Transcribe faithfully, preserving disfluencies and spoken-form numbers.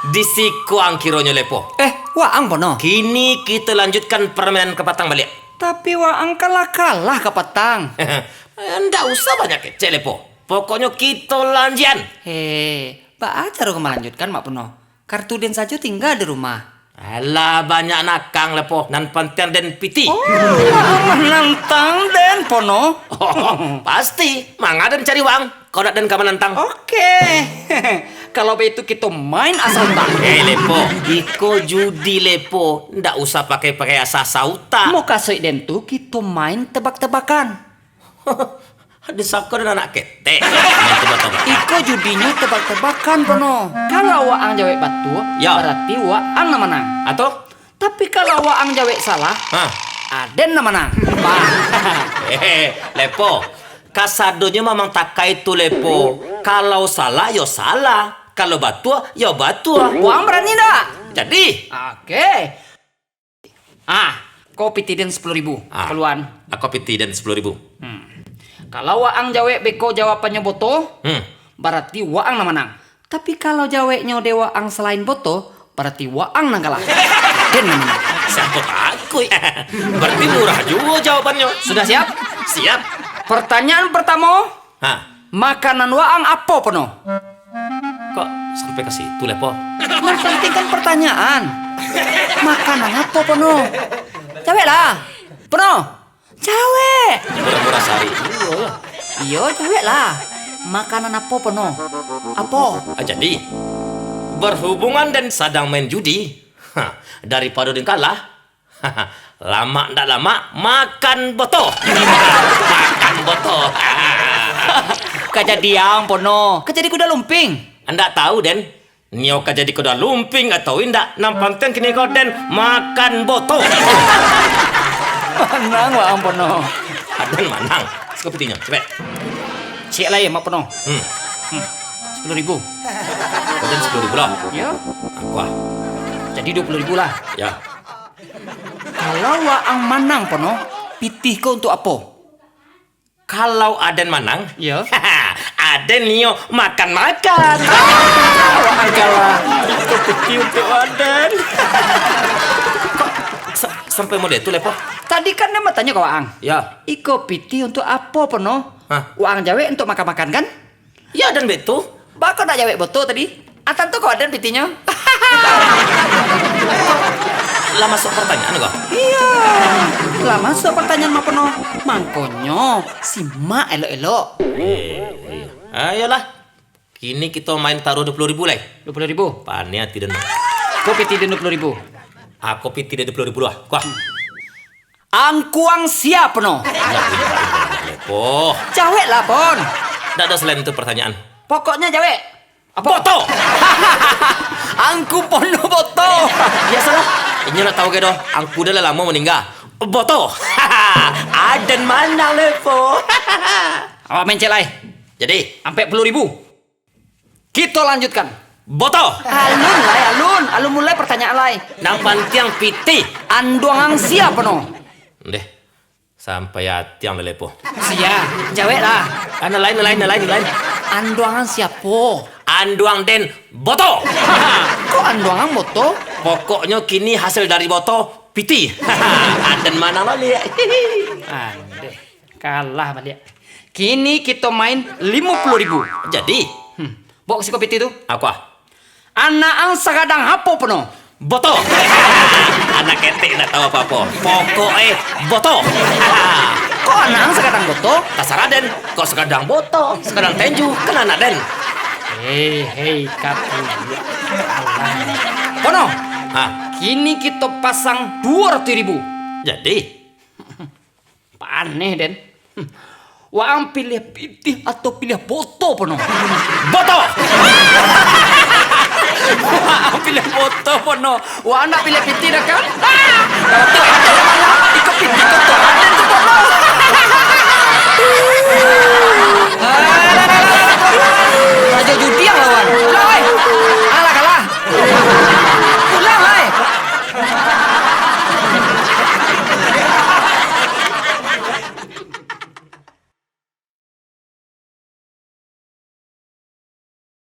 Di siko ang kironyo, Lepo. Eh, waang, Pono. Kini kito lanjutkan permainan kapatang baliak. Tapi waang kan lah kalah kapatang. Ndak usah banyak kecek, Lepo. Pokoknyo kito lanjian. Heh, baa caro ka malanjutkan, Mak Pono? Kartu den sajo tingga di rumah. Alah, banyak nakang, Lepo. Nan pantiang den pitih. Oh, waang manantang den, Pono. Oh, pasti. Manga den cari waang. Kok dak den ka manantang? Oke. Kalau baitu kito main asa utak. Eh, Lepo, iko judi, Lepo. Ndak usah pakai-pakai asa-asa utak. Mukasuik den tu kito main tebak-tebakan. Disangko den anak ketek main tebak-tebakan. Iko judinyo tebak-tebakan, Pono. Kalau waang jawek batua, yo, barati waang nan manang. Atau? Tapi kalau waang jawek salah, ha, aden nan manang. Bah. Hehe, Lepo. Kasadonyo mamang takai tu, Lepo. Kalau salah, yo salah. Kalau batua, yo batua. Waang barani ndak? Jadi. Oke. Ah, ko pitih den sapuluah ribu. Ah, kaluan. Ako pitih den sapuluah ribu. Hmm. Kalau waang jawek beko jawabannyo boto, hmm, barati waang nan manang. Tapi kalau jaweknyo dek waang salain boto, barati waang nan kalah. Den nan manang. Siapo takuik? Berarti murah juo jawabannyo. Sudah siap? Siap. Pertanyaan pertamo, ha, makanan waang apo, Pono? Kok sampai ka situ, Lepo? Nan pantiang kan pertanyaan. Makanan apo, Pono? Jaweklah. Pono. Jawek! Murah-murah sari. Iyo lah. Iyo, jaweklah. Makanan apo, Pono? Apo? Ah, jadi, berhubungan den sadang main judi, ha, daripado den kalah, lamak ndak lamak, makan boto. Makan boto. Ka jadi ang, Pono? Ka jadi kuda lumping? Ndak tahu, den. Nio ka jadi kuda lumping atau indak, nan pantiang kini ko den makan boto. Manang waang, Pono. Aden manang. Siko pitinyo, capek. Cek lai, Mak Pono. Hmm. Hmm. Sapuluah ribu. Ko den sapuluah ribu lah. Yo. Aku ah. Jadi duo puluah ribu lah. Ya. Kalau waang manang, Pono, pitih ko untuak apo? Kalau aden manang, iyo, aden nio makan-makan. Ah, waang kalah. Iko pitih untuak aden. Kok sa-, sampai model tu, Lepo? Tadi kan den batanyo ka waang. Ya. Iko pitih untuak apo, Pono? Hah? Waang jawek untuak makan-makan, kan? Iyo, aden baitu. Baa kok ndak jawek boto tadi? Ah, tantu ko aden pitihnyo. Lah masuak pertanyaan ko? Iyo, lah masuak pertanyaan mah, Pono. Mangkonyo, simak elok-elok. Eh, eh. Ah, iyolah. Kini kito main taruah duo puluah ribu lai. Duo puluah ribu? Paneh ati den. Ko pitih den duo puluah ribu. Ah, ko pitih den duo puluah ribu lah. Kuah. Angku ang sia, Pono? Lepo. Jaweklah, Pon. Ndak ado salain itu pertanyaan. Pokoknyo jawek. Apo? Boto! Angku Pono boto. Biasolah. Inyo ndak tahu gai doh. Angku den lah lamo maningga. Boto. Aden manang, Lepo. Awak main cek lai. Jadi? Ampek puluah ribu. Kito lanjutkan. Boto! Alun lai, alun. Alun mulai pertanyaan lai. Nan pantiang pitih. Anduang ang sia, Pono? Ndeh, sampai ati ang lah, Lepo. Sia, jaweklah. Ah, nan lain, nan lain, nan lain, nan lain. Anduang ang siapo? Anduang den boto. Kok anduang ang boto? Pokoknyo kini hasil dari boto, pitih. Aden manang baliak. Andeh. Kalah baliak. Kini kito main limo puluah ribu. Jadi? Hmm. Baok siko pitih tu. Apo? Anak ang sagadang apo, Pono? Boto. Anak ketek ndak tahu apo-apo. Pokok e, boto. Kok anak ang sagadang boto? Tasarah den. Kok sagadang boto, sagadang tenju, kan anak den. Hei, hei, kapuak. Pono. Ha? Kini kito pasang duo ratuih ribu. Jadi? Paneh, den. Hmm. Waang piliah pitih atau piliah boto, Pono? Boto! Waang piliah boto, Pono. Waang ndak piliah pitih doh, kan? Ah! Boto, iko pitih boto. Aden tu, Pono.